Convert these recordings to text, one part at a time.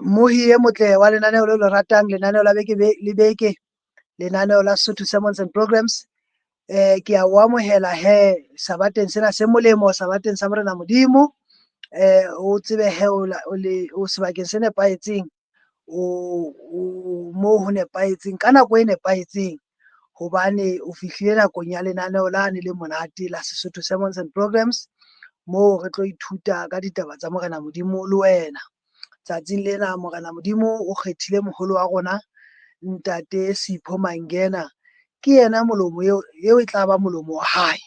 Mmohi e motle wa lenaneo le le ratang, lenaneo la beke le beke, lenaneo la Sesotho Sermons and Programs. Ke a o amohela he sabateng sena se molemo, sabateng sa Morena Modimo. O tsebe he o le o sebakeng se nepahetseng, o mo ho nepahetseng ka nako e nepahetseng, hobane o fihlile nakong ya lenaneo lane le monate la Sesotho Sermons and Programs, moo re tlo ithuta ka ditaba tsa Morena Modimo le wena. Tsatsing lena Morena Modimo o kgethile moholo wa rona, Ntate Sipho Mangena. Ke yena molomo eo, eo e tla ba molomo wa hae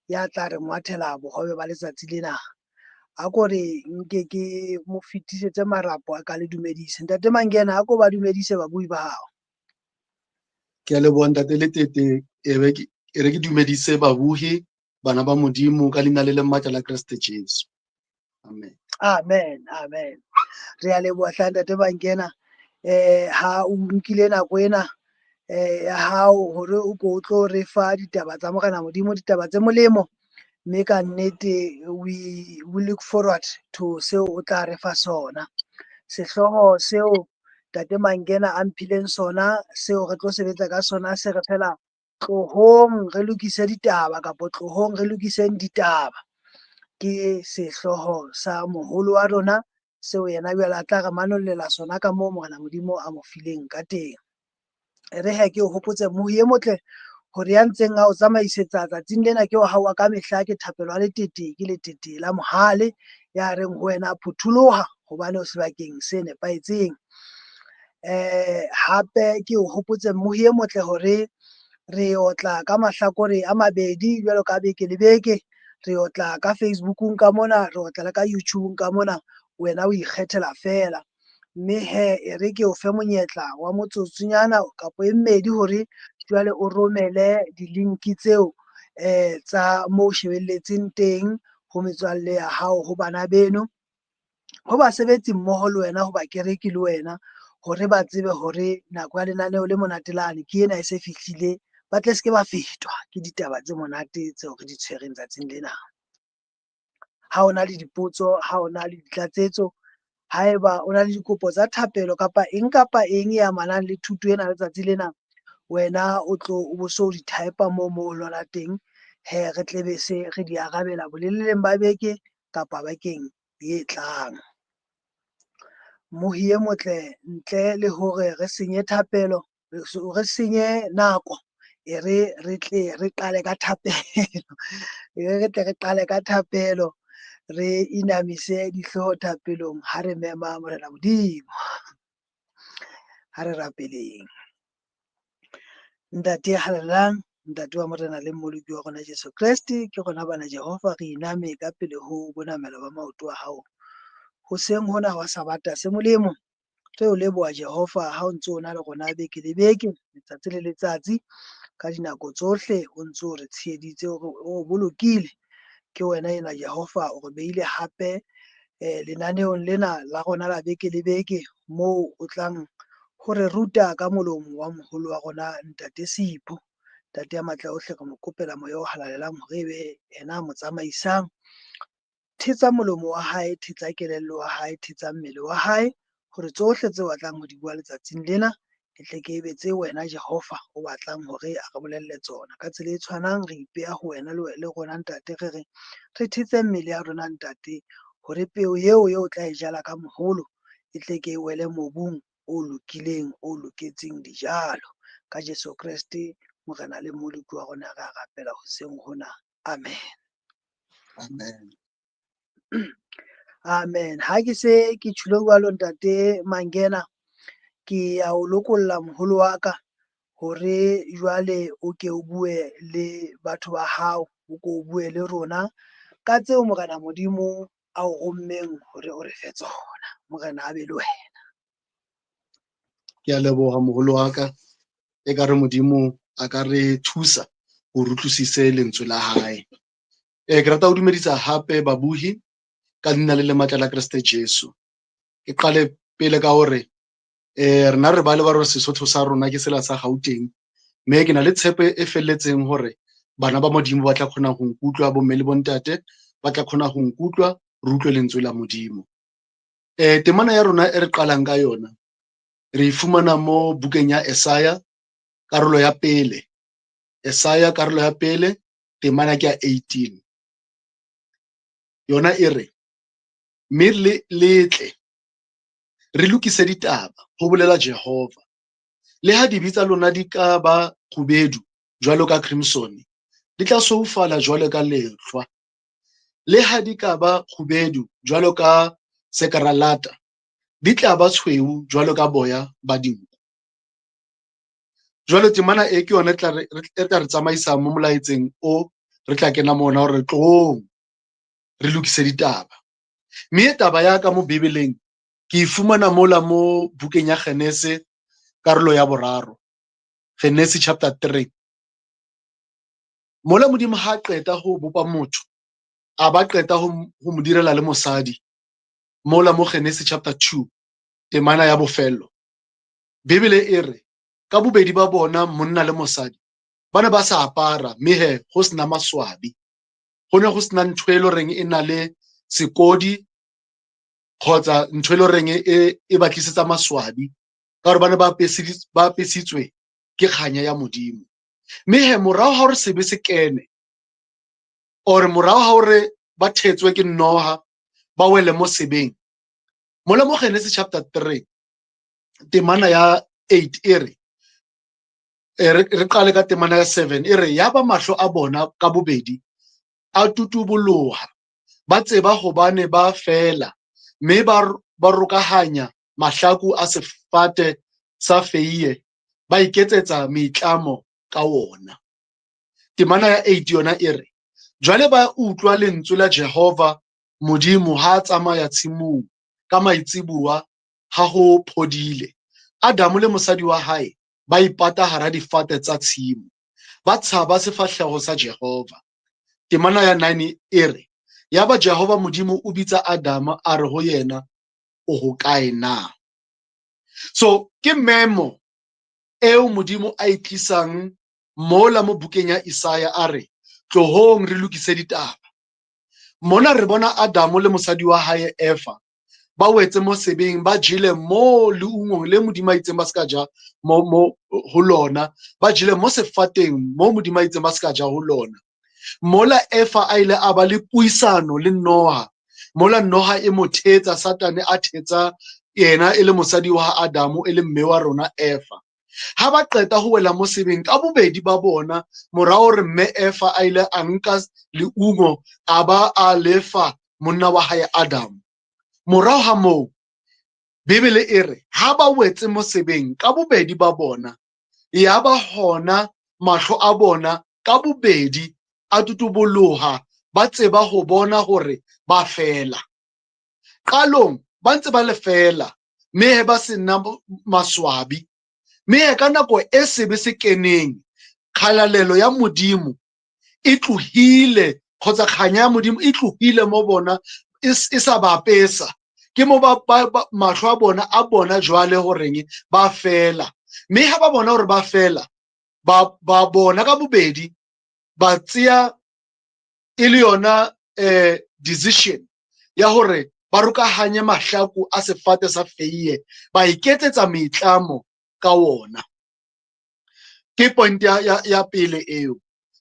ya tla re ngwathela bohobe ba letsatsi lena. A ko re nke ke mo fetisetse marapo a ka le dumedise. Ntate Mangena, a ko ba dumedise babui ba hao. Ke a leboha, Ntate Letete. E re ke dumedise babuhi, bana ba Modimo, ka leina le le matla la Kreste Jesu. Amen. Amen, amen. Re a leboha hle, Ntate Mangena. Ha o nkile nako ena ya hao hore o ko o tlo re fa ditaba tsa Morena Modimo, ditaba tse molemo, mme ka nnete we look forward to seo o tla re fa sona. Sehlooho seo Ntate Mangena a mphileng sona, seo re tlo sebetsa ka sona, se re fela "Tlohong re lokise ditaba" kapa "Tlohong re lokiseng ditaba". Ke sehlooho sa moholo wa rona seo yena jwale a tla re manollela sona ka moo Morena Modimo a mo fileng ka teng. E re he ke o hopotse, mmohi e motle, hore ya ntseng a o tsamaisetsa tsatsing lena ke wa hao wa ka mehla, ke Thapelo ya Letete, ke Letete la Mohale, ya reng ho wena phutholoha hobane o sebakeng se nepahetseng. Hape ke o hopotse, mmohi e motle, hore re otla ka mahlakore a mabedi jwalo ka beke le beke. Re otla ka Facebookung ka mona, re otla le ka YouTubeng ka mona, wena o ikgethela fela. Mme he e re ke o fe monyetla wa motsotsonyana kapa e mmedi hore jwale o romele di-link tseo tsa moo o shebelletseng teng ho metswalle ya hao, ho bana beno, ho basebetsi mmoho le wena, ho bakereki le wena, hore ba tsebe hore nako ya lenaneo le monate lane ke ena e se fihlile, ba tle se ke ba fetwa ke ditaba tse monate tseo re di tshwereng tsatsing lena. Ha o na le dipotso, ha o na le ditlatsetso, haeba o na le dikopo tsa thapelo kapa eng kapa eng e amanang le thuto ena letsatsi lena, wena o tlo o bo so di type moo mo o lona teng, he re tle be se re di arabela boleleleng ba beke kapa bekeng e tlang. Mmohi e motle, ntle le hore re senye thapelo, re senye nako, e re re tle re qale ka thapelo. E re re tle re qale ka thapelo, re inamise dihlooho thapelong ha re mema Morena Modimo. Ha re rapeleng. Ntate ya halalelang, Ntate wa Morena le Mmoloki wa rona Jesu Kreste, ke rona bana Jehova re iname ka pele ho bonamelo ba maoto a hao. Hoseng hona wa Sabata se molemo, re o leboha Jehova ha o ntso o na le rona beke le beke, letsatsi le letsatsi, ka dinako tsohle o ntso o re tsheheditse, o bolokile. Ke wena ena Jehova, o re beile hape lenaneong lena la rona la beke le beke, moo o tlang ho re ruta ka molomo wa moholo wa rona, Ntate Sipho. Ntate ya matla ohle, re mo kopela moya o halalelang hore ebe yena a mo tsamaisang. Thetsa molomo wa hae, thetsa kelello wa hae, thetsa mmele wa hae, hore tsohle tseo a tlang ho di bua letsatsing lena e tle ke ebe tse wena Jehova o batlang hore a re bolelle tsona. Ka tsela e tshwanang re ipeha ho wena le rona, Ntate, re re re thetse mmele ya rona, Ntate, hore peo eo eo o tla e jala ka moholo e tle ke e wele mobung o lokileng, o loketseng dijalo. Ka Jesu Kreste, Morena le Mmoloki wa rona, re a rapela hoseng hona. Amen. Amen. Amen. Ha ke se ke tjholo jwalo, Ntate Mangena, ke ya o lokolla, moholo wa ka, hore jwale o ke o bue le batho ba hao, o ko o bue le rona ka tseo Morena Modimo a o rommeng hore o re fe tsona. Morena a be le wena. Ke a leboha, moholo wa ka. E ka re Modimo a ka re thusa hore utlwisise lentswe la hae. Ke rata ho dumedisa hape babuhi ka leina le le matla la Kreste Jesu. Ke qale pele ka hore rena re ba le ba re Sesotho sa rona ke sela sa Gauteng, mme ke na le tshepo e felletseng hore bana ba Modimo ba tla kgona ho nkutlwa, bomme le bontate ba tla kgona ho nkutlwa, re utlwe lentswe la Modimo. Temana ya rona e re qalang ka yona re e fumana mo bukeng ya Esaya karolo ya pele. Esaya karolo ya pele temana ke ya 18. Yona e re, mme le tle re lokise ditaba, ho bolela Jehova. Le ha dibe tsa lona di ka ba kgubedu jwalo ka crimson, di tla sweufala jwalo ka lehlwa. Le ha di ka ba kgubedu jwalo ka sekaralata, di tla ba tshweu jwalo ka boya ba dinku. Jwale temana e ke yona e tla re tsamaisa mo molaetseng o re tla kena mona hore tlohong re lokise ditaba. Mme taba ya ka mo Bibeleng ke e fumana mola mo bukeng ya Genese karolo ya boraro, Genese chapter 3. Mola Modimo ha qeta ho bopa motho, a ba qeta ho mo direla le mosadi, mola mo Genese chapter 2 temana ya bofelo. Bibele e re ka bobedi ba bona monna le mosadi ba ne ba sa apara, mme he ho sena maswabi. Ho ne ho sena ntho e loreng e na le sekodi kgotsa ntho e loreng e ba tlisetsa maswabi, ka hore ba ne ba apesitswe ke kganya ya Modimo. Mme he morao ha hore sebe se kene, or morao ha hore ba thetswe ke noha, ba wele mo sebeng. Mola mo Genesis chapter 3 temana ya 8 e re, re qale ka temana ya 7 e re, ya ba mahlo a bona ka bobedi a tutuboloha, ba tseba hobane ba fela, mme ba rokahanya mahlaku a sefate sa feie, ba iketsetsa meitlamo ka wona. Temana ya 8 yona e re, jwale ba utlwa lentswe la Jehova Modimo ha a tsamaya tshimong ka maitseboa ha ho phodile. Adamo le mosadi wa hae ba ipata hara difate tsa tshimo, ba tshaba sefahleho sa Jehova. Temana ya 9 e re, yaba Jehova Modimo o bitsa Adama a re ho yena, o hokae na? So ke memo eo Modimo a e tlisang mola mo bukeng ya Isaiah a re, tlohong re lokise ditaba. Mona re bona Adamo le mosadi wa hae Eva ba wetse mo sebeng, ba jele mo leungong le Modimo a itseng ba ska ja mo ho lona, ba jele mo sefateng mo Modimo a itseng ba ska ja ho lona. Mola Eva a ile a ba le puisano le noha, mola noha e mo thetsa, Satane a thetsa yena e le mosadi wa Adamo e le mme wa rona Eva. Ha ba qeta ho wela mo sebeng ka bobedi ba bona, morao hore mme Eva a ile a nka leungo a ba a lefa monna wa hae Adam. Morao ha moo, Bibele e re ha ba wetse mo sebeng ka bobedi ba bona, ya ba hona mahlo a bona ka bobedi a tutuboloha, ba tseba ho bona hore ba fela. Qalong ba ntse ba le fela, mme ba sena maswabi. Mme ka nako e sebe se keneng, kgalalelo ya Modimo e tlohile, kgotsa kganya ya Modimo e tlohile mo bona, e sa ba apesa. Ke mo ba mahlo a bona a bona jwale horeng ba fela. Mme ha ba bona hore ba fela, ba bona ka bobedi, ba tseya e le yona decision ya hore ba rokahanye mahlaku a sefate sa feie, ba iketsetsa meitlamo ka wona. Ke point ya pele eo,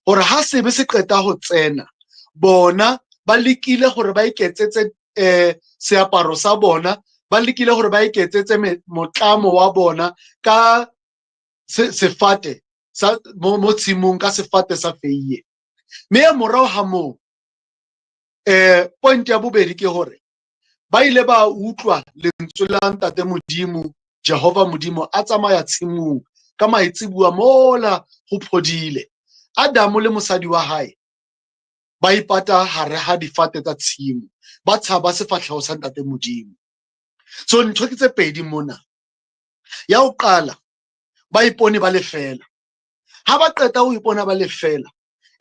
hore ha sebe se qeta ho tsena, bona ba lekile hore ba iketsetse seaparo sa bona, ba lekile hore ba iketsetse motlamo wa bona ka sefate sa mo tshimong, ka sefate sa feie. Mme morao ha moo, point ya bobedi ke hore ba ile ba utlwa lentswe la Ntate Modimo, Jehova Modimo a tsamaya tshimong ka maitseboa mola ho phodile. Adamo le mosadi wa hae ba ipata hare ha difate tsa tshimo, ba tshaba sefahleho sa Ntate Modimo. So ntho ke tse pedi mona. Ya ho qala, ba ipone ba le fela. Ha ba qeta ho ipona ba le fela,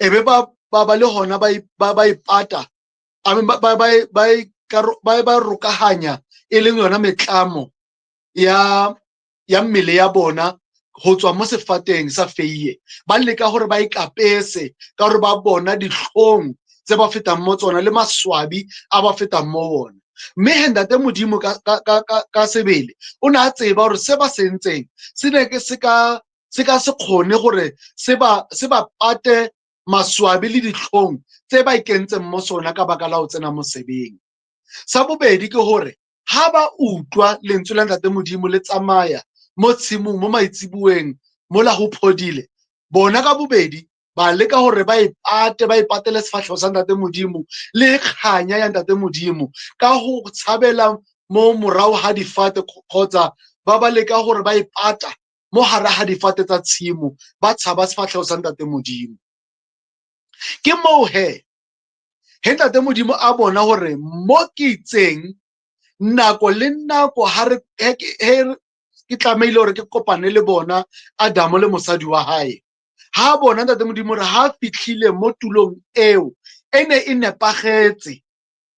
e be ba ba le hona ba ipata, I mean, ba rokahanya e leng yona metlamo ya mmele ya bona ho tswa mo sefateng sa feie. Ba leka hore ba ikapese ka hore ba bona dihlong tse ba fetang mo tsona le maswabi a ba fetang mo wona. Mme he ntate Modimo ka sebele o ne a tseba hore se ba se entseng se ne ke se ka se ka se kgone gore se ba pate maswabi le ditlhong tse ba ikentseng mo sona ka baka la ho tsena mo sebeng. Sa bobedi ke hore ha ba utlwa lentswe la ntate Modimo le tsamaya mo tshimong mo maitsibueng mola ho phodile, bona ka bobedi ba leka hore ba ipate, ba ipatele sefahleho sa ntate Modimo le kganya ya ntate Modimo ka ho tshabela mo morao ha difate, kgotsa ba leka hore ba ipata mo hara ha difate tsa tshimo, ba tshaba sefahleho sa ntate Modimo. Ke moo he ntate Modimo a bona hore mo ke itseng nako le nako ha re ke tlamehile hore ke kopane le bona Adamo le mosadi wa hae. Ha bona ntate Modimo hore ha fihlile mo tulong eo e ne e nepagetse,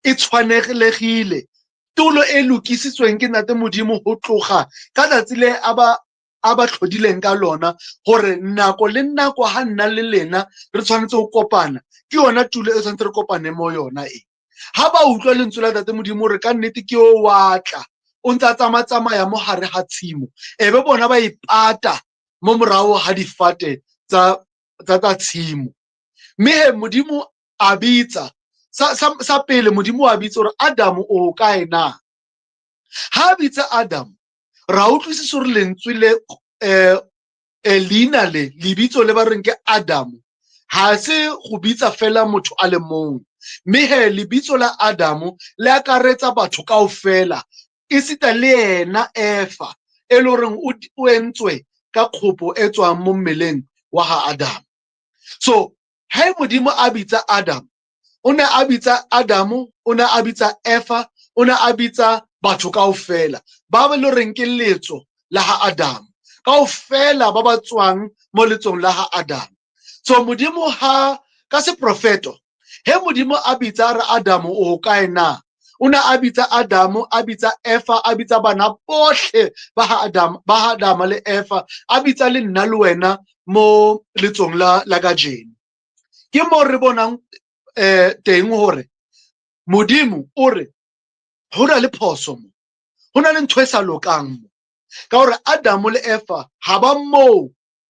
e tshwanelegile, tulo e lokisitsweng ke ntate Modimo ho tloga ka tsatsi le a ba tlhodileng ka lona, hore nako le nako ha nna le lena re tshwanetse ho kopana, ke yona tulo e tshwanetse re kopane mo yona e. Ha ba utlwa lentswe la ntate Modimo hore ka nnete ke o watla o ntse a tsamatsamaya mo hare ha tshimo, e be bona ba ipata mo morao ha difate tsa tshimo. Mme he Modimo a bitsa sa pele, Modimo a bitsa hore Adam o kae na. Ha bitsa Adam, ra utlwisisa hore lentswe le leina le lebitso le ba reng ke Adam ha se go bitsa fela motho a le mong, mme he lebitso la Adam le akaretsa batho kaofela, esita le yena Eva e le horeng o entswe ka kgopo e tswang mo mmeleng wa ha Adam. So ha Modimo a bitsa Adam, o ne a bitsa Adam, o ne a bitsa Eva, o ne a bitsa batho kaofela ba le reng ke letso la ha Adam, kaofela ba ba tswang mo letsong la ha Adam. So Modimo ha ka seprofeto, he Modimo a bitsa re Adam o kae na, o ne a bitsa Adam, a bitsa Eva, a bitsa bana bohle ba ha Adam, ba ha Adam le Eva, a bitsa le nna le wena mo letsong la kajeno. Ke mo re bonang teng hore Modimo o re ho na le phoso mo, ho na le ntho e sa lokang mo, ka hore Adam le Eva ha ba moo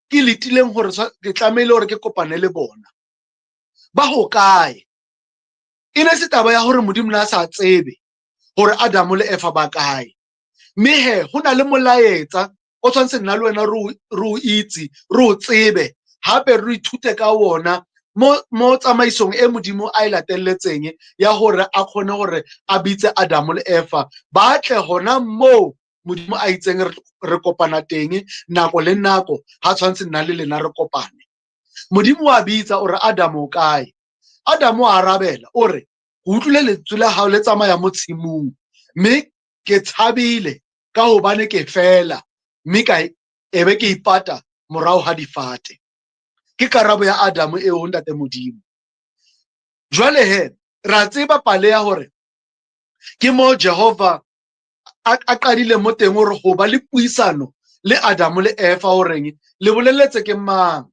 ke letileng hore ke tlamehile hore ke kopane le bona. Ba ho kae? E ne se taba ya hore Modimo na sa tsebe hore Adam le Eva ba kae, mme he ho na le molaetsa o tshwanetse nna le wena re o itse, re o tsebe, hape re ithute ka wona mo tsamaisong e Modimo a e latelletseng ya hore a kgone hore a bitse Adam le Eva ba tle hona moo Modimo a itseng re kopana teng nako le nako ha tshwanetse nna le lena re kopane. Modimo wa bitsa o re Adam o kae? Adam o arabela o re ke utlwile lentswe la hao le tsamaya mo tshimong, mme ke tshabile ka hobane ke fela, mme ka ebe ke ipata morao ha difate. Ke karabo ya Adam eo ntate Modimo. Jwale he ra tseba pale ya hore ke mo Jehova a qadile mo teng hore ho ba le puisano le Adam le Eva horeng le boleletse ke mang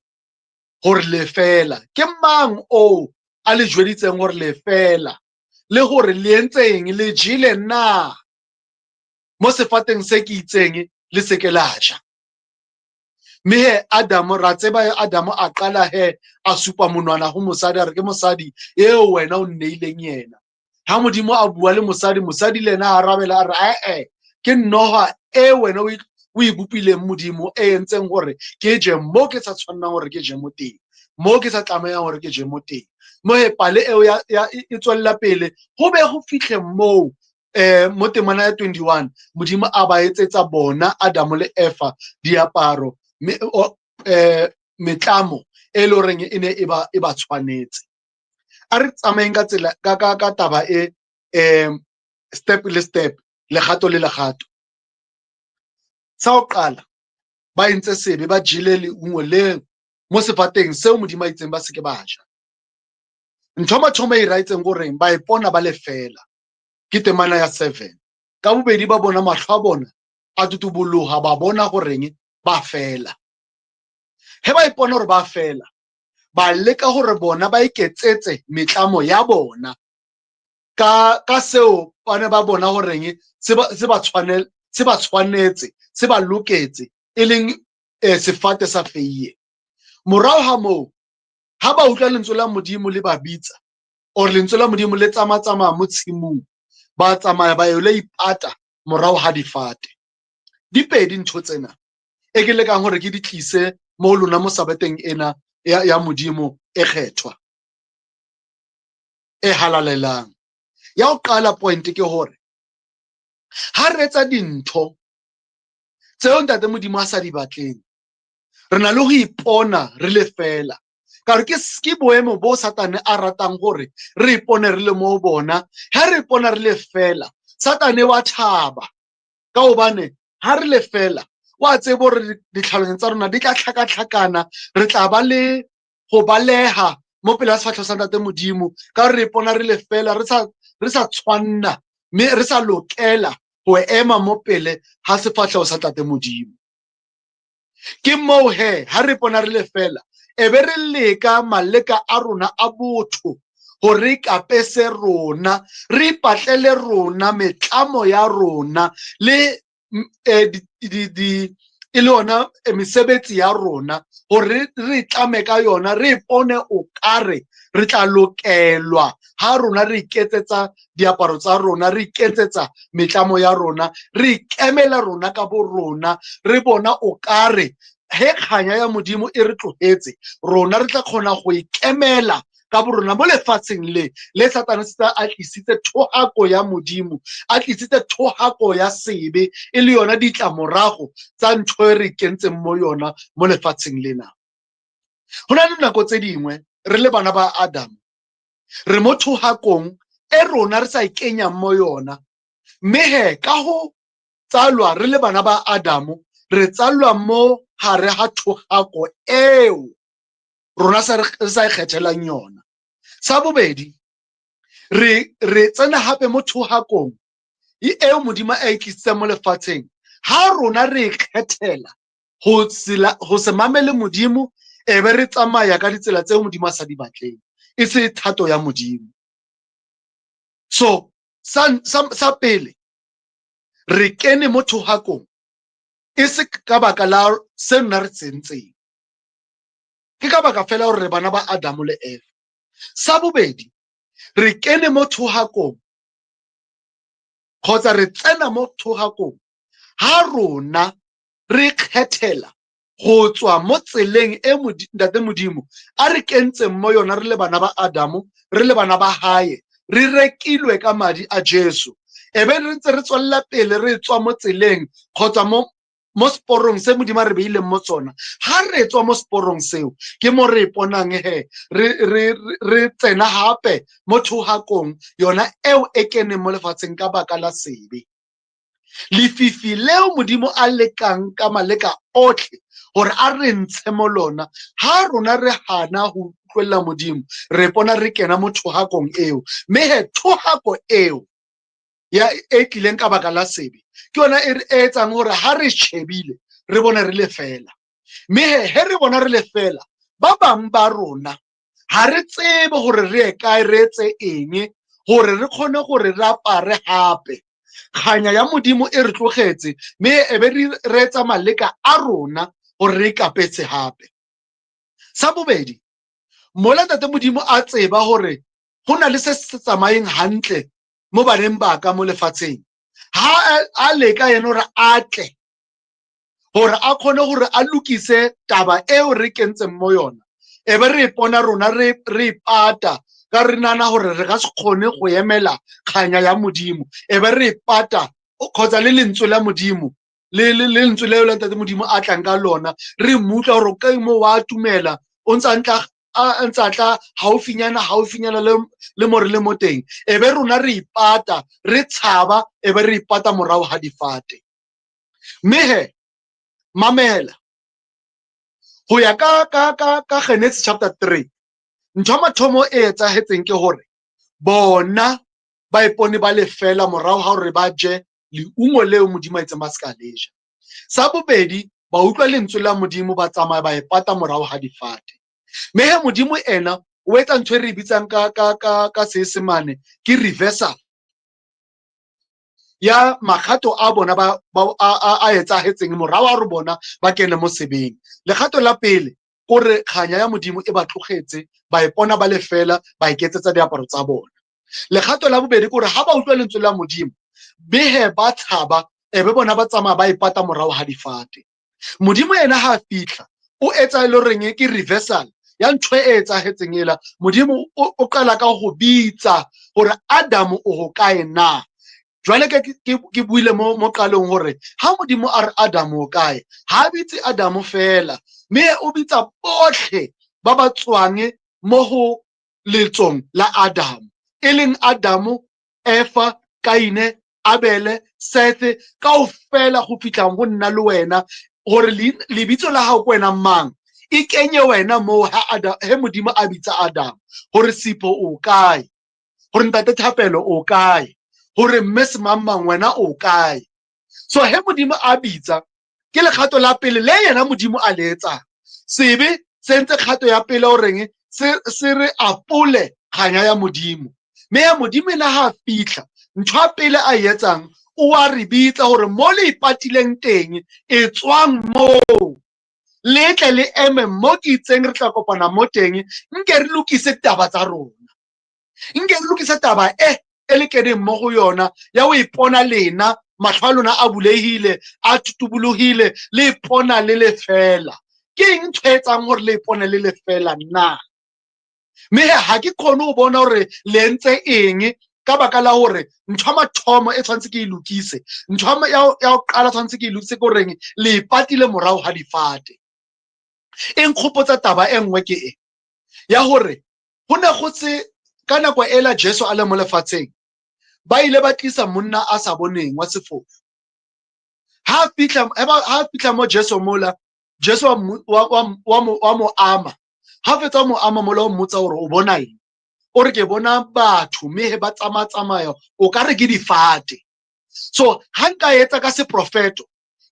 hore le fela, ke mang o a le jweditseng hore le fela, le hore le entseng, le jele na mo sefateng se ke itseng le se ke la ja. Mme he Adam, ra tseba Adam a qala he a supa monwana ho mosadi, a re ke mosadi eo wena o nneileng yena. Ha Modimo a bua le mosadi, mosadi le yena a arabela a re ee ke noha e wena o e bopileng Modimo e entseng hore ke je mo ke sa tshwannang hore ke je mo teng, mo ke sa tlamehang hore ke je mo teng. Mo he pale eo ya e tswella pele ho be ho fihle moo mo temana ya 21 Modimo a ba etsetsa bona Adam le Eva diaparo metlamo e le horeng e ne e ba tshwanetse. A re tsamayeng ka tsela ka taba e step le step, legato le legato. Sa ho qala ba entse sebe, ba jele leungo le mo sefateng seo Modimo a itseng ba se ke ba ja. Ntho mathomo e raitseng goreng ba ipona ba le fela, ke temana ya 7. Ka bobedi ba bona mahlo a bona a tutuboloha, ba bona goreng ba fela. He ba ipona hore ba fela, ba leka hore bona ba iketsetse metlamo ya bona. Ka seo ba ne ba bona horeng se ba tshwanetse, se ba loketse, e leng sefate sa feiye. Morao ha moo, ha ba utlwa lentswe la Modimo le ba bitsa, or lentswe la Modimo le tsamatsamaya mo tshimong, ba tsamaya ba yo le ipata morao ha difate. Di pedi ntho tsena e ke lekang hore ke di tlise mo lona mo sabateng ena ya Modimo e kgethwa, e halalelang. Ya ho qala point ke hore ha re etsa dintho tseo Ntate Modimo a sa di batleng, re na le ho ipona re le fela. Ka hore ke boemo bo Satane a ratang hore re ipone re le mo bona. Ha re ipona re le fela, Satane wa thaba, ka hobane ha re le fela wa tseba hore ditlhaloganyo tsa rona di tla tlhakatlhakana, re tla ba le go baleha mo pele ga sefatlhego sa Ntate Modimo, ka re ipona re le fela, re sa tshwanna mme re sa lokela go ema mo pele ga sefatlhego sa Ntate Modimo. Ke moo he ha re ipona re le fela, e be re leka maleka a rona a botho hore re ikapese rona, re ipatlele rona metlamo ya rona le e le yona mesebetsi ya rona, hore re itlame ka yona, re ipone o kare re tla lokelwa ha rona re iketsetsa diaparo tsa rona, re iketsetsa metlamo ya rona, re ikemela rona ka bo rona, re bona o kare he kganya ya Modimo e re tlohetse, rona re tla kgona go ikemela ka bo rona mo lefatsheng le le Satane se a tlisitse thohako ya Modimo, a tlisitse thohako ya sebe, e le yona ditlamorago tsa ntho e re kentseng mo yona mo lefatsheng lena. Ho na le nako tse dingwe re le bana ba Adam, re mo thohakong e rona re sa ikenyang mo yona, mme he ka ho tsalwa re le bana ba Adamo, re tsalwa mo hare ha thohako eo rona re sa ikgethelang yona. Sa bobedi, re tsena hape mo thohakong eo Modimo a e tlisitseng mo lefatsheng. Ha rona re ikgethela ho se mamele Modimo, e be re tsamaya ka ditsela tseo Modimo a sa di batleng, e se thato ya Modimo. So sa pele, re kene mo thohakong e se ka baka la se nna re tsentseng, ke ka baka fela hore re bana ba Adamo le Eva. Sa bobedi, re kene mo thohakong kgotsa re tsena mo thohakong ha rona re kgethela go tswa mo tseleng e Ntate Modimo a re kentseng mo yona, re le bana ba Adamo, re le bana ba hae, re rekilwe ka madi a Jesu. E be re ntse re tswella pele re tswa mo tseleng kgotsa mo seporong se Modimo a re beileng mo tsona. Ha re tswa mo seporong seo, ke mo re iponang he re tsena hape mo thohakong yona eo e keneng mo lefatsheng ka baka la sebe. Lefifi leo Modimo a lekang ka maleka otlhe hore a re ntshe mo lona, ha rona re hana ho utlwella Modimo, re ipona re kena mo thohakong eo. Mme he thohako eo ya e tlileng ka baka la sebe ke yona e etsang hore ha re shebile re bone re le fela. Mme he re bona re le fela, ba bang ba rona ha re tsebe hore re ye kae, re etse eng hore re kgone hore re apare hape. Kganya ya Modimo e re tlogetse, mme e be re etsa maleka a rona hore re ikapetse hape. Sa bobedi, mola Ntate Modimo a tseba hore ho na le se se tsamayeng hantle mo baneng ba ka mo lefatsheng, ha a leka yena hore a tle hore a kgone hore a lokise taba eo re kentseng mo yona, e be re ipona rona re ipata ka re nahana hore re ka se kgone go emela kganya ya Modimo, e be re ipata kgotsa le lentswe la Modimo le lentswe leo la Ntate Modimo a tlang ka lona, re mmutlwa hore ka mo wa tumela o ntsa ntsa tla haufinyana haufinyana le mo re le mo teng, e be rona re ipata, re tshaba, e be re ipata morao ha difate. Mme he mamela, ho ya ka Genesis chapter 3, ntho ya mathomo e etsahetseng ke hore bona ba ipone ba le fela morao ha hore ba je leungo leo Modimo a itseng ba se ka le ja. Sa bobedi, ba utlwa lentswe la Modimo, ba tsamaya ba ipata morao ha difate. Mme he Modimo ena O etsa ntho e re bitsang ka Seesemane ke reversal ya makgato a bona ba a etsahetseng morao a re bona ba kene mo sebeng. Lekgato la pele kore kganya ya Modimo e ba tlogetse, ba ipona ba le fela, ba iketsetsa diaparo tsa bona. Lekgato la bobedi kore ha ba utlwa lentswe la Modimo behe ba tshaba, e be bona ba tsamaya ba ipata morao ha difate. Modimo yena ha fihla o etsa e le horeng ke reversal ya ntho e etsahetseng ela. Modimo o qala ka ho bitsa hore Adam o hokae na. Jwale ke buile mo qalong hore ha Modimo a re Adam o kae, ha bitse Adam fela, mme o bitsa bohle ba ba tswang mo ho letsong la Adam, e leng Adam, Eva, Kaine, Abele, Sethe, kaofela go fihla ho nna le wena, hore lebitso la hao ke wena mang, e kenye wena moo ha he Modimo a bitsa Adam, hore Sipho o kae, hore Ntate Thapelo o kae, hore mme semangmang wena o kae. So he Modimo a bitsa, ke lekgato la pele le yena Modimo a le etsang. Sebe se entse kgato ya pele horeng se re apole kganya ya Modimo. Mme ya Modimo ena ha fihla, ntho ya pele a e etsang, o a re bitsa hore mo le ipatileng teng, e tswang moo, le tle le eme mo ke itseng re tla kopana mo teng, nke re lokise taba tsa rona, nke re lokise taba e e le keneng mo go yona ya ho ipona lena mahlo a lona a bulehile, a tutubolohile, le ipona le le fela. Ke eng ntho e etsang hore le ipone le le fela na? Mme ha ke kgone ho bona hore le entse eng, ka baka la hore ntho ya mathomo e tshwanetse ke e lokise, ntho ya ho qala tshwanetse ke e lokise ke horeng le ipatile morao ha difate. E nkgopotsa taba e nngwe ke e ya hore ho ne go se ka nako ela Jesu a le mo lefatsheng, ba ile ba tlisa monna a sa boneng wa sefofu. Ha fihla mo Jesu mola, Jesu wa mo ama. Ha fetsa mo ama mola, o mmotsa hore o bona eng. O re ke bona batho mme ba tsamaya-tsamaya o ka re ke difate. So ha nka etsa ka seprofeto,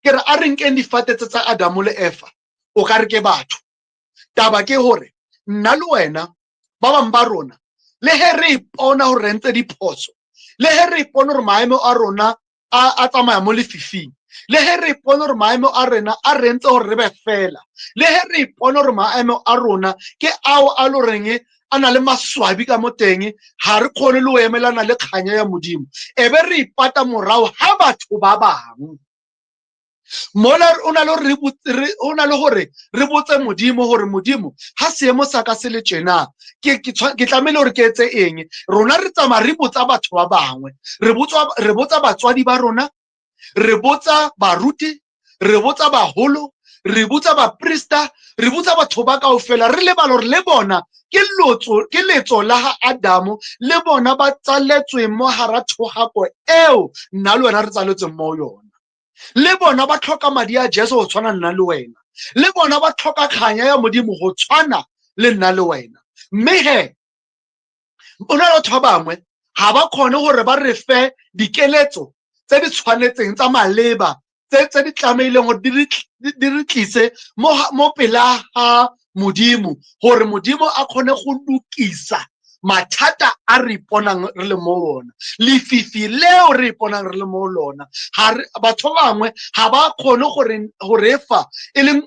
ke re a re nkeng difate tse tsa Adamo le Eva, o ka re ke batho. Taba ke hore nna le wena ba bang ba rona, le he re ipona hore re entse diphoso, le he re ipona hore maemo a rona a tsamaya mo lefifing, le he re ipona hore maemo a rena a re entse hore re be fela, le he re ipona hore maemo a rona ke ao a loreng a na le maswabi ka mo teng, ha re kgone le ho emelana le kganya ya Modimo, e be re ipata morao ha batho ba bang. Mola o na le hore re botse Modimo hore Modimo ha seemo sa ka se le tjena, ke tlamehile hore ke etse eng. Rona re tsamaya re botsa batho ba bangwe, re botsa batswadi ba rona, re botsa baruti, re botsa baholo, re botsa baprista, re botsa batho ba kaofela, re lebala hore le bona ke letso la ha Adamo, le bona ba tsaletswe mo hara thohako eo nna le wena re tsaletsweng mo yona. Le bona ba tlhoka madi a Jesu ho tshwana nna le wena, le bona ba tlhoka kganya ya Modimo ho tshwana le nna le wena. Mme he o na le batho ba bangwe ha ba kgone hore ba re fe dikeletso tse di tshwanetseng tsa maleba, tse di tlamehileng hore di re tlise mo pela ha Modimo, hore Modimo a kgone go lokisa mathata a re iponang re le mo ona, lefifi leo re iponang re le mo lona. Batho ba bangwe ha ba kgone go re fa e leng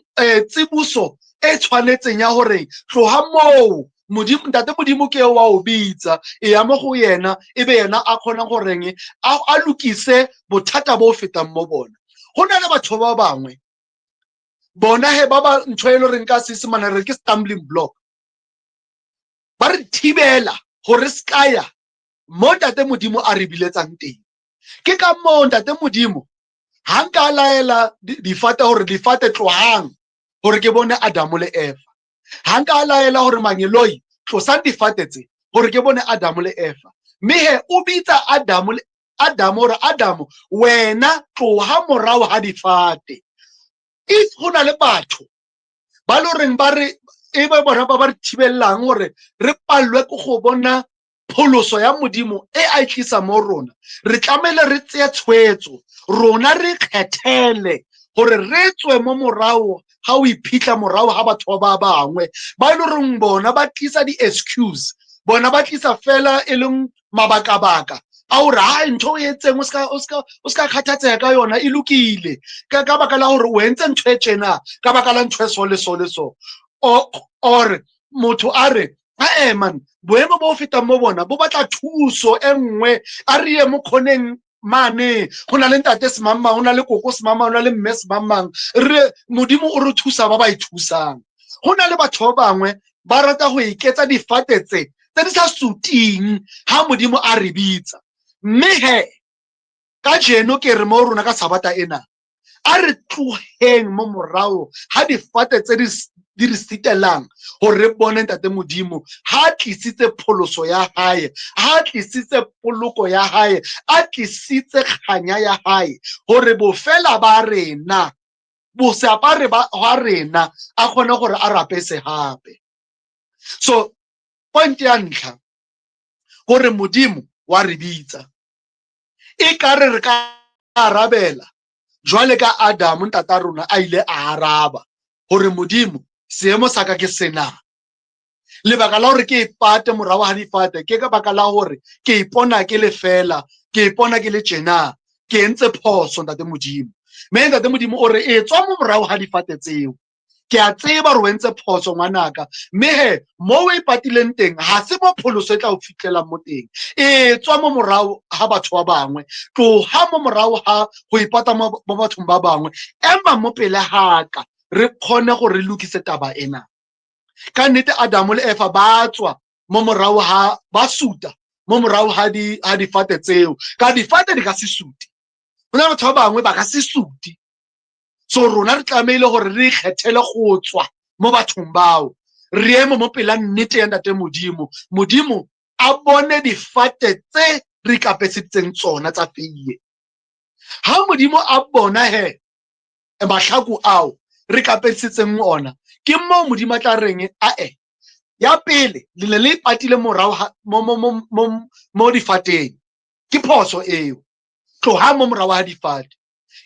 tsibuso e tshwanetseng ya hore tloha moo, Modimo, Ntate Modimo ke wa o bitsa, e ya mo go yena, e be yena a kgonang goreng a lokise bothata bo fetang mo bona. Ho na le batho ba bangwe bona he ba ba ntho e le reng ka Seesemane re ke stumbling block, ba re thibela hore se ka ya mo Ntate Modimo a re biletsang teng. Ke ka moo Ntate Modimo ha nka laela difate hore difate tlohang hore ke bone Adamo le Eva, ha nka laela hore mangeloi tlosang difate tse hore ke bone Adamo le Eva. Mme he o bitsa Adamo le Adamo hore Adamo wena tloha morao ha difate. If ho na le batho ba le horeng ba re e be bona ba ba re thibellang hore re pallwe ke go bona pholoso ya Modimo e a e tlisa mo rona, re tlamehile re tseye tshwetso, rona re kgethele hore re tswe mo morao ha o iphitlha morago ga batho ba bangwe ba e le goreng bona ba tlisa di-excuse, bona ba tlisa fela e leng mabakabaka a gore hai ntho o etseng o ska kgathatsega ka yona, e lokile ka baka la gore o entse ntho e tjena, ka baka la ntho e so le so le so. Or motho a re ae man, boemo bo fetang mo bona bo batla thuso e nngwe, a re ye mo kgoneng mane, go na le ntate semangmang, go na le koko semangmang, go na le mme semangmang, re Modimo o re thusa ba ba e thusang. Go na le batho ba bangwe ba rata go iketsa difate tse tse di sa suting ha Modimo a re bitsa. Mme he ka jeno ke re mo rona ka Sabata ena, a re tloheng mo morago ha difate tse di re sitelang gore re bone ntate Modimo ha tlisitse pholoso ya hae, ha tlisitse poloko ya hae, a tlisitse kganya ya hae, gore bofela ba rena, boseapare ba rena a kgone gore a rapese hape. So point ya ntlha gore Modimo wa re bitsa, e ka re re ka arabela jwale ka Adam ntata rona a ile a araba gore Modimo seemo sa ka ke sena, lebaka la gore ke ipate morago ga difate ke ka baka la gore ke ipona ke le fela, ke ipona ke le tjena, ke entse phoso ntate Modimo. Mme ntate Modimo o re e tswa mo morago ga difate tseo, ke a tseba gore o entse phoso ngwanaka, mme he mo o e patileng teng ha se mo pholoso e tla o fitlhelang mo teng, e tswa mo morago ga batho ba bangwe, tloga mo morago ga go ipata mo bathong ba bangwe, ema mo pele ga ka re kgone gore re lokise taba ena. Ka nnete Adamo le Eva ba tswa mo morago ga, ba suta mo morago ga difate tseo, ka difate di ka se sute, go na le batho ba bangwe ba ka se sute. So rona re tlamehile gore re ikgethele go tswa mo bathong bao, re eme mo pela nnete ya ntate Modimo, Modimo a bone difate tse re ikapesitseng tsona tsa feiye. Ha Modimo a bona he mahlaku ao re ikapesitseng ona, ke moo Modimo a tla reng ae ya pele le ne le ipatile morago mo difateng, ke phoso eo, tloha mo morago ga difate.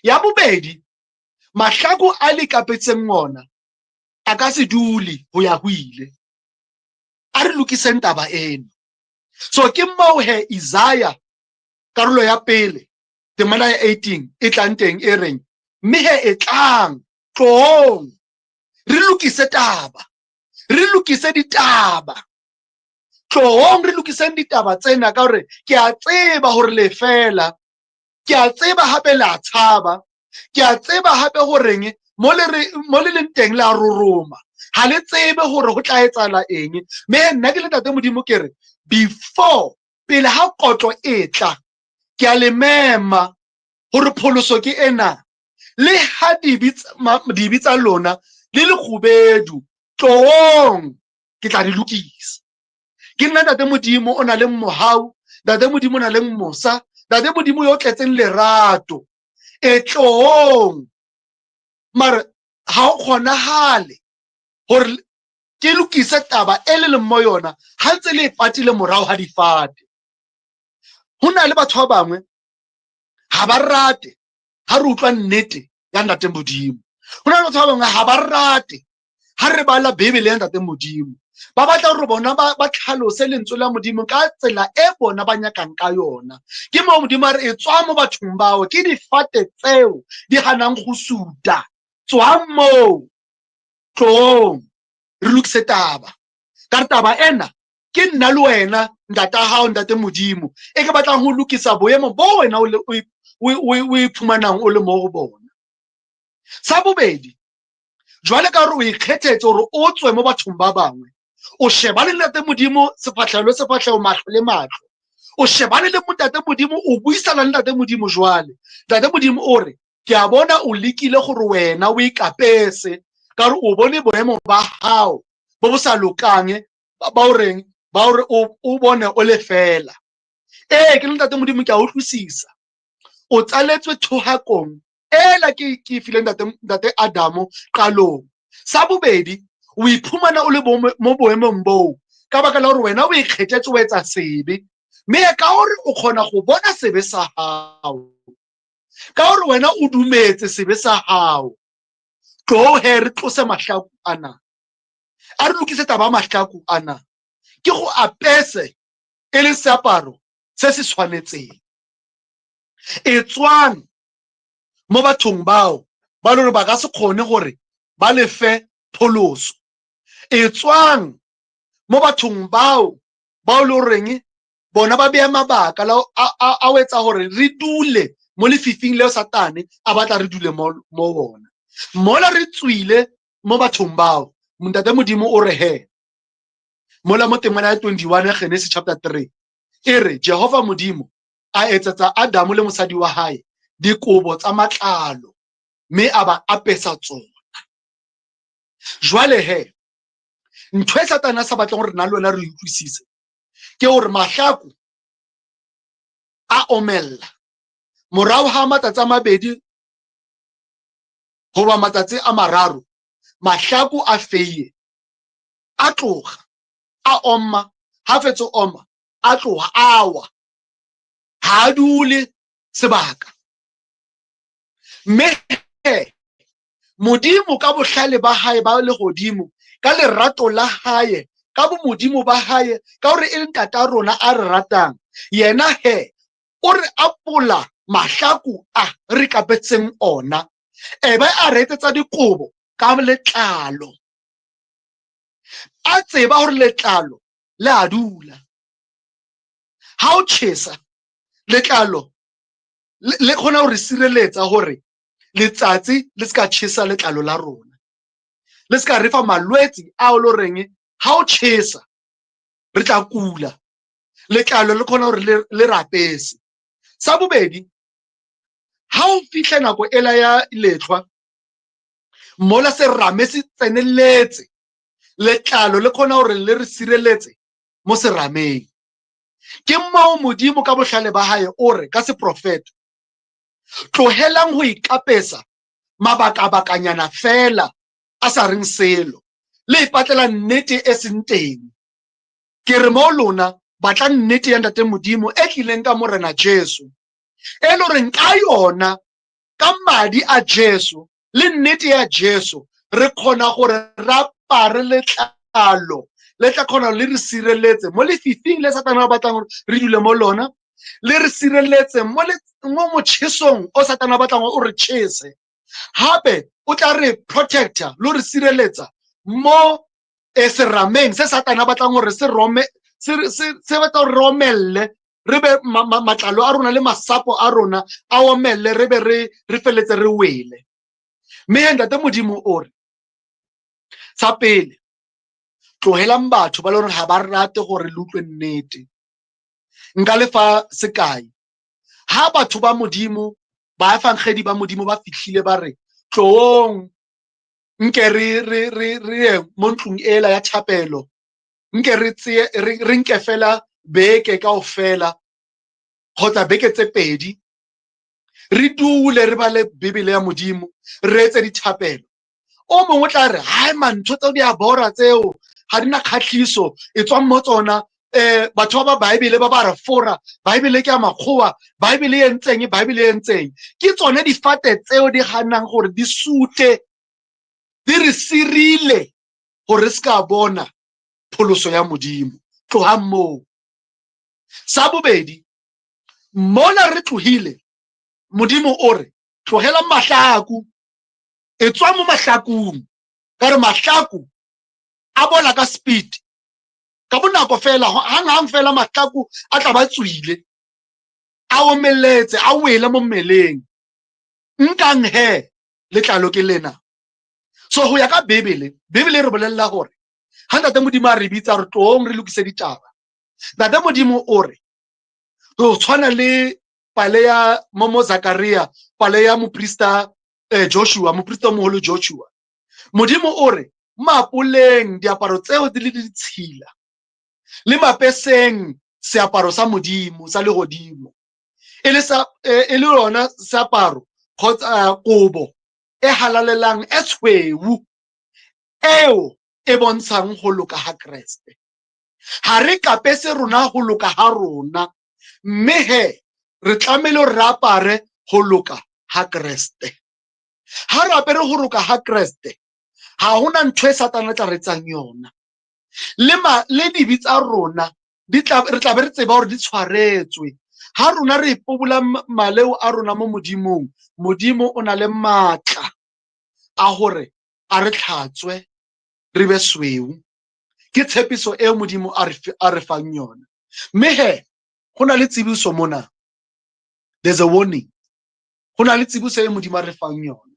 Ya bobedi, mahlaku a le ikapetseng ona a ka se dule ho ya ho ile, a re lokiseng taba eno. So ke moo he Isaiah karolo ya pele temana ya 18 e tlang teng e reng, mme he e tlang, tlohong re lokise taba, re lokise ditaba, tlohong re lokiseng ditaba tsena, ka hore ke a tseba hore le fela, ke a tseba hape le a tshaba, ke a tseba hape horeng mo le leng teng le a roroma, ha le tsebe hore ho tla etsahala eng. Mme nna ke le ntate Modimo ke re before pele ha kotlo e tla, ke a le mema hore pholoso ke ena, le ha dibe tsa lona le le kgubedu, tlohong ke tla di lokisa. Ke nna ntate Modimo o na le mohau, ntate Modimo o na le mosa, ntate Modimo yo tletseng lerato, e tlohong. Mara ha o kgonahale hore ke lokise taba e le leng mo yona ha ntse le e patile morago ga difate. Ho na le batho ba bangwe ha ba rate ha re utlwa nnete ya ntate Modimo, ho na le batho ba bangwe ha ba rate ha re bala Bibele ya ntate Modimo, ba batla hore bona ba tlhalose lentswe la Modimo ka tsela e bona ba nyakang ka yona. Ke moo Modimo a re e tswa mo bathong bao, ke difate tseo di hanang go suta, tswang moo, tlohong re lokise taba. Ka re taba ena ke nna le wena ntata hao ntate Modimo e ke batlang ho lokisa boemo bo wena o iphumanang o le mo go bona. Sa bobedi, jwale ka hore o ikgethetse hore o tswe mo bathong ba bangwe, o shebane le ntate Modimo sefahleho le sefahleho, mahlo le mahlo, o shebane le ntate Modimo, o buisana le ntate Modimo. Jwale ntate Modimo o re ke a bona o lekile gore wena o ikapese, ka gore o bone boemo ba hao bo bo sa lokang, ba o reng, ba hore o bone o le fela. Ee, ke le ntate Modimo ke a utlwisisa, o tsaletswe thohakong ela ke file ntate Adamo qalong. Sa bobedi, o iphumana o le mo boemong boo ka baka la hore wena o ikgethetse o etsa sebe, mme ka hore o kgona go bona sebe sa hao, ka hore wena o dumetse sebe sa hao, Tlo he re tlose mahlaku ana, a re lokise taba ya mahlaku ana, ke go apese e le seaparo se se tshwanetseng. E tswang mo bathong bao ba le hore ba ka se kgone gore ba lefe pholoso. E tswang mo bathong bao ba le horeng bona ba beya mabaka a o etsa hore re dule mo lefifing leo Satane a batla re dule mo bona. Mola re tswile mo bathong bao, Ntate Modimo o re he mola mo temana ya 21 ya Genesis chapter 3 e re Jehova Modimo a etsetsa Adamu le mosadi wa hae dikobo tsa matlalo mme a ba apesa tsona. Jwale he ntho e Satane a sa batleng hore nna le wena re utlwisise ke hore mahlaku a omella morao ha matsatsi a mabedi goba matsatsi a mararo, mahlaku a feie a tloga a oma, ha fetse oma a tloga a wa, ha a dule sebaka. Mme Modimo ka bohlale ba hae ba lehodimo, ka lerato la hae, ka bomodimo ba hae, ka hore e le ntata rona a re ratang, yena he o re apola mahlaku a re kapetseng ona, e be a re etsetsa dikobo ka letlalo. A tseba hore letlalo le a dula. Ha o tjhesa, letlalo le kgona ho re sireletsa hore letsatsi le ska tjhesa letlalo la rona, le ska re fa malwetse ao le horeng ha o tjhesa re tla kula. Letlalo le kgona hore le rapese. Sa bobedi, ha o fihle nako ela ya lehlwa, mola serame se tsenelletse, letlalo le kgona hore le re sireletse mo serameng. Ke moo Modimo ka bohlale ba hae o re ka seprofeto, tlohelang ho ikapesa mabakabakanyana fela a sa reng selo, le ipatlela nnete e seng teng. Ke re mo lona batla nnete ya Ntate Modimo e tlileng ka Morena Jesu, e le horeng ka yona, ka madi a Jesu le nnete ya Jesu, re kgona gore re apare letlalo le tla kgona le re sireletse mo lefifing le Satane a batlang gore re dule mo lona, le re sireletse mo motjhesong o Satane a batlang o re tjhese. Hape o tla re protector le re sireletsa mo serameng se Satane a batlang hore se rome, se batla hore re omelle, re be matlalo a rona le masapo a rona a omelle, re be re feletse re wele. Mme Ntate Modimo o re, sa pele, tlohelang batho ba le hore ha ba rate hore le utlwe nnete. Nka le fa sekai, ha batho ba Modimo, baefangedi ba Modimo ba fihlile ba re tloong nke re ye mo ntlong ela ya thapelo, nke re tseye, re nke fela beke kaofela kgotsa beke tse pedi, re dule re bale Bibele ya Modimo, re etse dithapelo. O mongwe o tla re, hai man, ntho tseo di a bora tseo, ha di na kgahliso, e tswang mo tsona. Batho ba Bible ba ba re fora, Bible ke ya makgowa, Bible e entseng, Bible e entseng. Ke tsone difate tseo di ganang gore di sute, di re sirile gore re ska bona pholoso ya Modimo. Tlohang moo. Sa bobedi, mola re tlohile, Modimo o re tlogela mahlaku, e tswa mo mahlakung, ka re mahlaku a bola ka speed, ka bonako fela, hang hang fela mahlaku a tla ba tswile, a omeletse, a wele mo mmeleng. Nkang he letlalo ke lena. So ho ya ka Bibele, Bibele re bolella hore ha Ntate Modimo a re bitsa re tloong re lokise ditaba, Ntate Modimo o re ho tshwana le pale ya Momo Zakaria, pale ya moprista Joshua, moprista o moholo Joshua. Modimo o re mapoleng diaparo tseo di le ditshila, le mapeseng seaparo sa Modimo sa lehodimo, e le sa e le yona seaparo kgotsa kobo e halalelang e tshweu eo e bontshang ho loka ha Kreste. Ha re kapese rona ho loka ha rona, mme he re tlamehile hore re apare ho loka ha Kreste. Ha re apere ho roka ha Kreste, ha hona ntho e Satane a tla re etsang yona. Le dibe tsa rona re tla be re tseba hore di tshwaretswe. Ha rona re ipobola maleo a rona mo Modimong, Modimo o na le matla a hore a re tlhatswe re be sweu. Ke tshepiso eo Modimo a re fang yona. Mme he, ho na le tsebiso mona. There's a warning. Ho na le tsebiso e Modimo a re fang yona.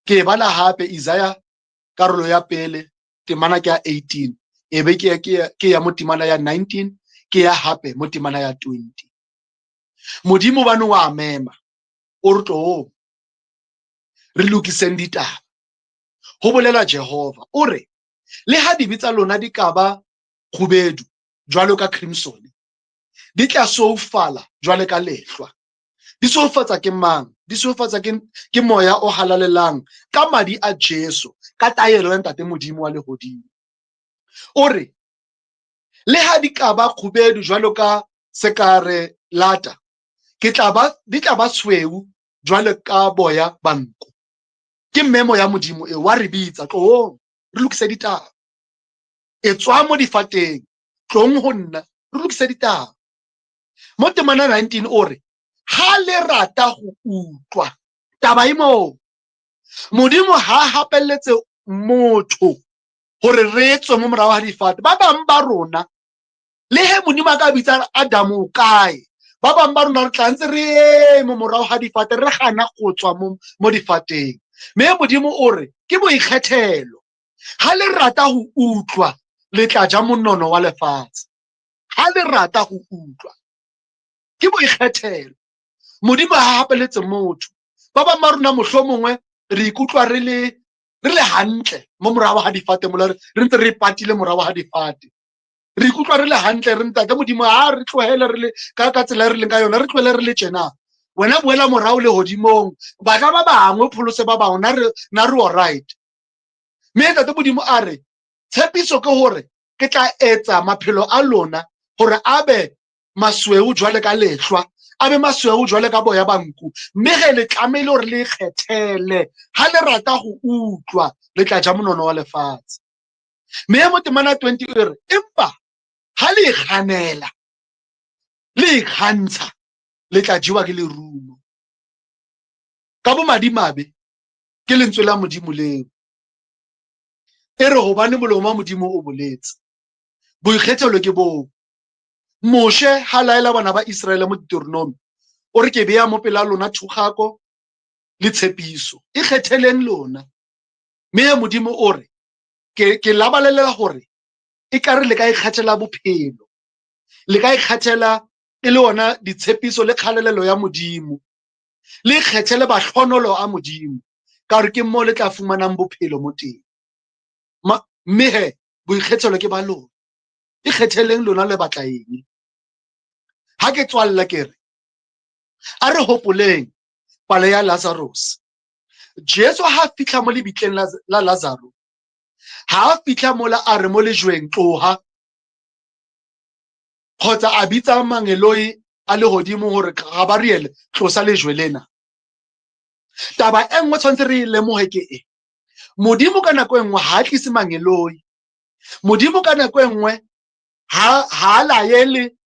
Ke e bala hape Isaiah karolo ya pele, temana ke ya 18, e be ke ya mo temana ya 19, ke ya hape mo temana ya 20. Modimo bane wa mema, o re tlo re lokiseng ditaba. Ho bolela Jehova, o re le ha dibe tsa lona di ka ba kgubedu jwalo ka crimson, di tla soufala jwalo ka lehlwa. Di soufatsa ke mang? Di soufatsa ke moya o halalelang ka madi a Jesu, ka taelo ya Ntate Modimo wa lehodimo. O re le ha di ka ba kgubedu jwalo ka sekare lata, di tla ba tshweu jwalo ka boya ba nku. Ke memo ya Modimo e wa re bitsa, tlohong re lokise ditaba. E tswa mo difateng, tlong ho nna re lokise ditaba. Mo temana 19 o re ha le rata ho utlwa taba e moo, Modimo ha hapelletse motho hore re tswe mo morao ha difate. Ba bang ba rona le he Modimo a ka bitsa Adamo o kae, ba bang ba rona re tla ntse re eme morao ha difate, re gana go tswa mo difateng. Mme Modimo o re ke boikgethelo, ha le rata ho utlwa le tla ja monono wa lefatshe. Ha le rata ho utlwa, ke boikgethelo. Modimo ha hapeletse motho. Ba bang ba rona mohlomongwe re ikutlwa re le hantle mo morao ha difate, mola re ntse re patile morao ha difate. Re ikutlwa re le hantle, re ntate Modimo ha re tlohele re le ka tsela e re leng ka yona, re tlohele re le tjena. Wena boela morao lehodimong, batla ba bangwe, pholose ba bangwe, na re all right. Mme ntate Modimo a re tshepiso ke hore ke tla etsa maphelo a lona hore a be masweu jwale ka lehlwa, a be masweu jwale ka boya ba nku. Mme ge le tlamehile hore le ikgethele, ha le rata ho utlwa le tla ja monono wa lefatshe. Mme mo temana 20 e re empa ha le ikganela, le ikgantsha, le tla jewa ke lerumo. Ka bomadimabe ke lentswe la Modimo leo. E re hobane molomo wa Modimo o boletse. Boikgethelo ke boo. Moshe ha laela bana ba Iseraele mo Deuteronomy, o re ke bea mo pela lona thogako le tshepiso, ikgetheleng lona. Mme Modimo o re ke labalelela hore e ka re le ka ikgethela bophelo, le ka ikgethela e le ona ditshepiso le kgalelelo ya Modimo, le ikgethele bahlonolo a Modimo, ka hore ke mo le tla fumanang bophelo mo teng. Mme he boikgethelo ke ba lona, ikgetheleng lona le batla eng. Ha ke tswalla ke re a re hopoleng pale ya Lazarus. Jesu ha fihla mo lebitleng la Lazaro, ha fihla mola a re mo lejweng tloha, kgotsa a bitsa mangeloi a lehodimo hore Gabriel tlosa lejwe lena. Taba e nngwe tshwanetse re e lemohe ke e, Modimo ka nako e nngwe ha a tlise mangeloi. Modimo ka nako e nngwe ha a laele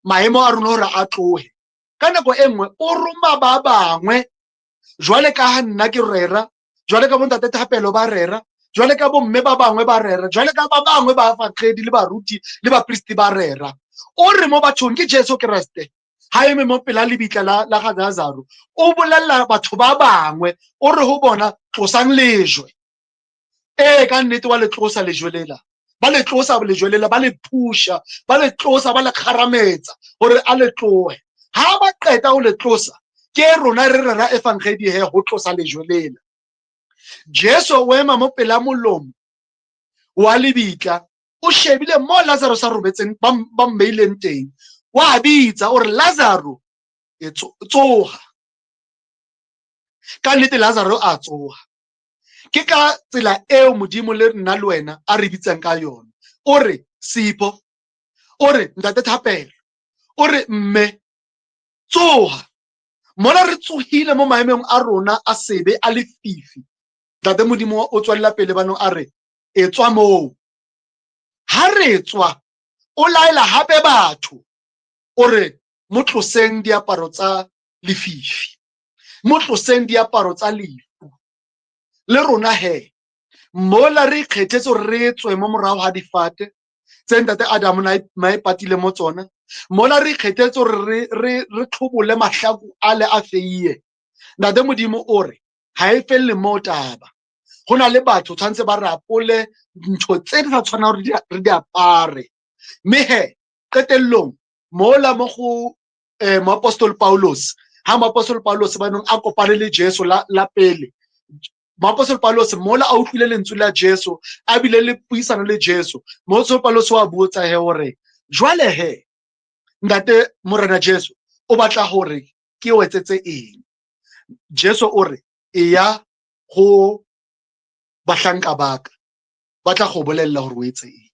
maemo a rona hore a tlohe. Ka nako e nngwe o roma ba bangwe, jwale ka ha nna ke rera, jwale ka bontate Thapelo ba rera, jwale ka bomme ba bangwe ba rera, jwale ka ba bangwe ba evangedi le baruti le bapristi ba rera. O re mo bathong ke Jesu Kreste ha eme mo pela lebitla la ga Lazaro, o bolella batho ba bangwe, o re ho bona tlosang lejwe. Ee, ka nnete wa le tlosa lejwe lela, ba le tlosa lejwe lela, ba le phusha, ba le tlosa, ba le kgarametsa hore a le tlohe. Ha ba qeta ho le tlosa, ke rona re rera evangedi he ho tlosa lejwe lela. Jesu o ema mo pela molomo wa lebitla, o shebile mo Lazarus a robetseng, ba mmeileng teng, wa bitsa o re Lazaro tsoha. Ka nnete Lazaro a tsoha. Ke ka tsela eo Modimo le nna le wena a re bitsang ka yona. O re Sipho, o re Ntate Thapelo, o re mme tsoha. Mola re tsohile mo maemong a rona a sebe a lefifi, Ntate Modimo o tswella pele banong a re etswa moo. Ha re tswa, o laela hape batho, o re mo tloseng diaparo tsa lefifi, mo tloseng diaparo tsa lefu. Le rona he, mola re ikgethetse hore re tswe mo morago ga difate tse ntate Adam na maipatile mo tsona, mola re ikgethetse hore re tlhobole mahlaku ale a feiye. Ntate Modimo o re ha e felle mo taba. Ho na le batho tshwantse ba re apole ntho tse di sa tshwanang hore re di apare. Mme he qetellong mola mo go moapostol Paulus, ha moapostol Paulus ba nong a kopane le Jesu la pele, moapostol Paulus mola a utlwile lentswe la Jesu, a bile le puisano le Jesu, moapostol Paulus wa botsa he hore jwale he ntate Morena Jesu o batla hore ke o etsetse eng? Jesu o re eya go bahlanka ba ka, ba tla go bolella hore o etse eng.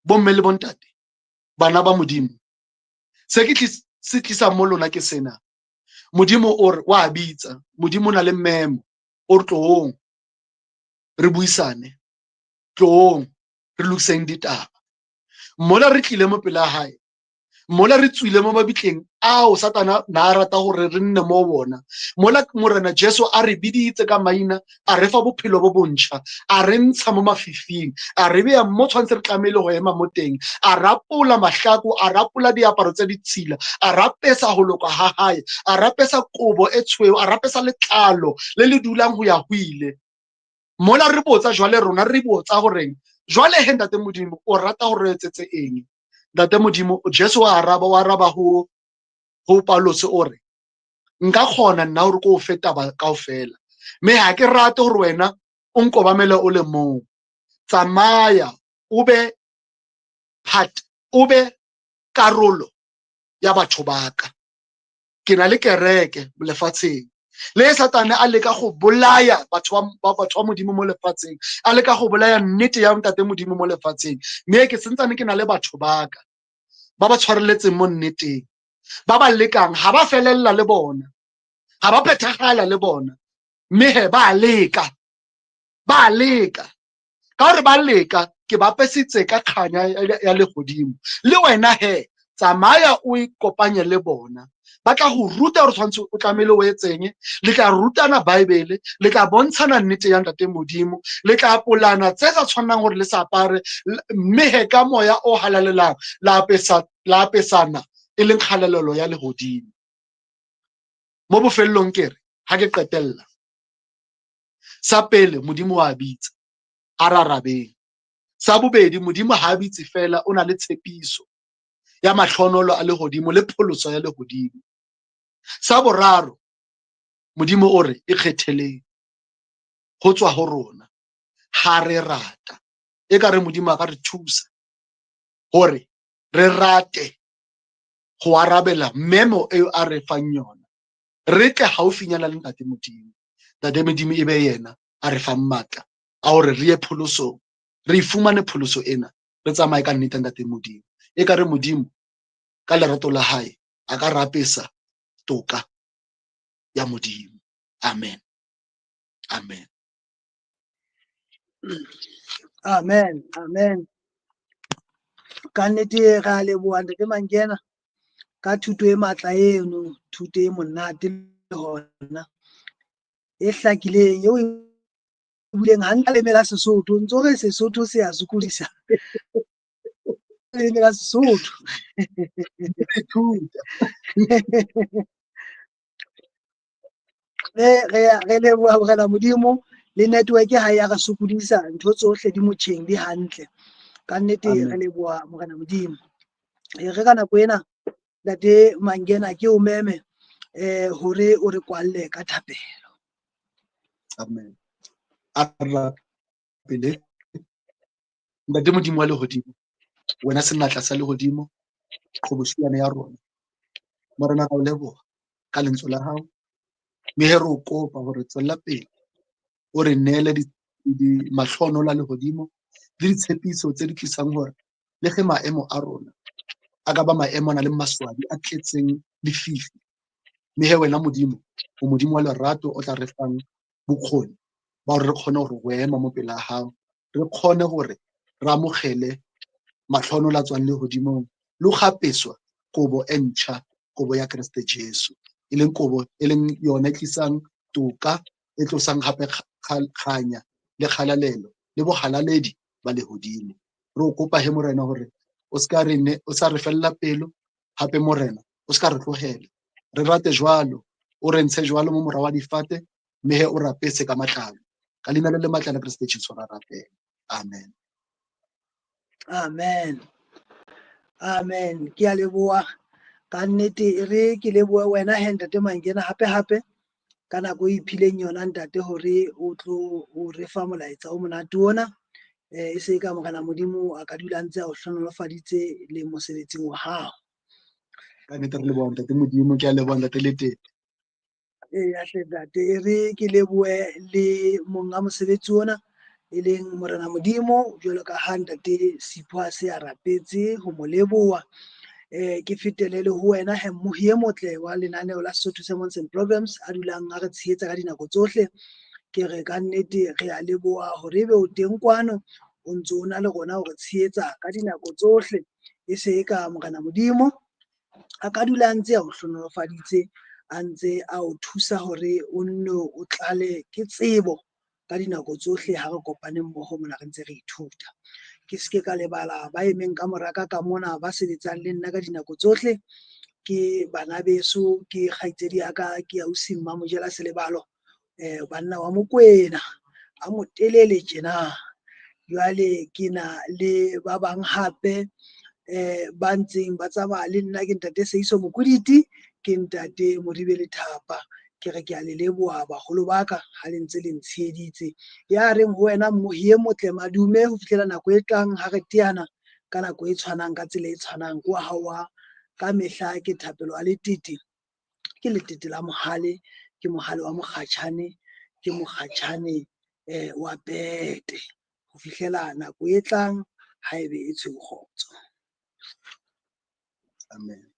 Bomme le bontate, bana ba Modimo, se ke se tlisang mo lona ke sena. Modimo o re wa bitsa, Modimo o na le memo, o re tlohong re buisane, tlohong re lokiseng ditaba. Mola re tlile mo pela hae, mola re tswile mo mabitleng ao Satana na a rata hore re nne mo bona, mola Morena Jesu a re biditse ka maina, a re fa bophelo bo bontjha, a re ntsha mo mafifing, a re beya mo tshwantse re tlamehile ho ema mo teng, a rapola mahlako, a rapola diaparo tse ditshila, a rapesa ho loka ha hae, a rapesa kobo e tshweu, a rapesa letlalo le le dulang ho ya ho ile. Mola re botsa jwale, rona re botsa horeng jwale he ntate Modimo o rata hore re etsetse eng? Ntate Modimo Jesu wa araba, wa araba ho Paulus o re nka kgona nna hore ke o fe taba kaofela, mme ha ke rate hore wena o nkobamele o le mong. Tsamaya o be part, o be karolo ya batho ba ka. Ke na le kereke lefatsheng le Satane a leka go bolaya batho ba Modimo mo lefatsheng, a leka go bolaya nnete ya ntate Modimo mo lefatsheng. Mme ke sentsane ke na le batho ba ka ba ba tshwareletseng mo nneteng, ba ba lekang, ha ba felella le bona, ha ba phethagala le bona, mme he ba leka, ba leka. Ka hore ba leka, ke ba apesitse ka kganya ya lehodimo. Le wena he tsamaya o ikopanye le bona, ba tla go ruta hore tshwantse o tlamehile o etseng, le tla rutana Bible, le tla bontshana nnete ya ntate Modimo, le tla apolana tse sa tshwanang hore le sa apare, mme he ka moya o halalelang la apesana e leng kgalalelo ya lehodimo. Mo bofellong ke re ha ke qetella, sa pele Modimo wa bitsa, a re arabeng. Sa bobedi, Modimo ha bitse fela, o na le tshepiso ya mahlonolo a lehodimo le pholoso ya lehodimo. Sa boraro, Modimo o re ikgetheleng ho tswa ho rona ha re rata. Ekare Modimo a ka re thusa hore re rate ho arabela memo eo a re fang yona, re tle haufinyana le ntate Modimo. Ntate Modimo e be yena a re fang matla a hore re ye pholosong, re fumane pholoso ena, re tsamaye ka nnete ntate Modimo. Ekare Modimo ka lerato la hae a ka rapesa toka ya Modimo. Amen. Amen. Amen. Amen. Ka nnete re a leboha ntate Mangena ka thuto e matla eno, thuto e monate le hona e hlakileng eo e buleng hantle leme la Sesotho. Ntso re Sesotho se a sokodisa. Leme la Sesotho. Re leboha Morena Modimo le network ha ya re sokodisa, ntho tsohle di motjheng di hantle. Ka nnete re leboha Morena Modimo. Re ka nako ena ntate Mangena ke o meme hore o re kwalle ka thapelo. Amen. A rapele. Ntate Modimo wa lehodimo, wena senatla sa lehodimo, qhobosheane ya rona. Morena ra o leboha ka lentswe la hao, mme he re o kopa hore tswella pele o re neele mahlohonolo a lehodimo le ditshepiso tse di tlisang hore le ge maemo a rona a ka ba maemo a na le maswabi a tletseng lefifi, Mme he wena Modimo, o Modimo wa lerato o tla re fang bokgoni ba hore re kgone hore ho ema mo pela hao, re kgone hore re amogele matlhono la tswang lehodimong le ho kgapeswa kobo e ntjha, kobo ya Kreste Jesu, e leng kobo e leng yona e tlisang toka, e tlosang hape kganya le kgalalelo le bohalaledi ba lehodimo. Re o kopa he Morena hore o ska re ne o sa re fella pelo, hape Morena o ska re tlohela, re rate jwalo, o re ntshe jwalo mo mora wa difate, mme he o re apese ka matlalo. Ka leina le le matla la Kreste Jesu ra rapela, amen. Amen, amen. Ke a leboha ka nnete. E re ke lebohe wena he ntate Mangena hape hape ka nako e iphileng yona ntate hore o tlo o re fa molaetsa o monate ona. E se ka Morena Modimo a ka dula ntse a o hlonolofaditse le mosebetsing wa hao. Ka nnete re leboha ntate Modimo, ke a leboha ntate Letete. Eya hle ntate, e re ke lebohe le monga mosebetsi ona e leng Morena Modimo, jwalo ka ha ntate Sipho a se a rapetse ho mo leboha. Ke fetele le ho wena he mmohi e motle wa lenaneo la Sesotho Sermons and Programs a dulang a re tshehetsa ka dinako tsohle. Ke re ka nnete re a leboha hore ebe o teng kwano, o ntso o na le rona ho re tshehetsa ka dinako tsohle. E se e ka Morena Modimo a ka dula a ntse a o hlonolofaditse, a ntse a o thusa hore o nne o tlale ke tsebo ka dinako tsohle ha re kopane mmoho mona re ntse re ithuta. Ke ske ka lebala ba emeng ka moraka ka mona ba sebetsang le nna ka dinako tsohle, ke bana beso, ke kgaitsedi ya ka, ke ausi Mmamojela Selebalo, banna wa Mokwena a motelele tjena. Jwale ke na le ba bang hape ba ntseng ba tsamaya le nna, ke ntate Seiso Mokoditi, ke ntate Moribe Lethapa. Ke re ke a le leboha baholo ba ka ha le ntse le ntsheheditse. Ya reng ho wena mmohi e motle madume ho fihlela nako e tlang ha re teana ka nako e tshwanang ka tsela e tshwanang. Ke wa hao wa ka mehla ke Thapelo a Letete, ke letete la mohale, ke mohale wa mokgatjhane, ke mokgatjhane wa pete. Ho fihlela nako e tlang ha ebe e tshweu kgotso. Amen.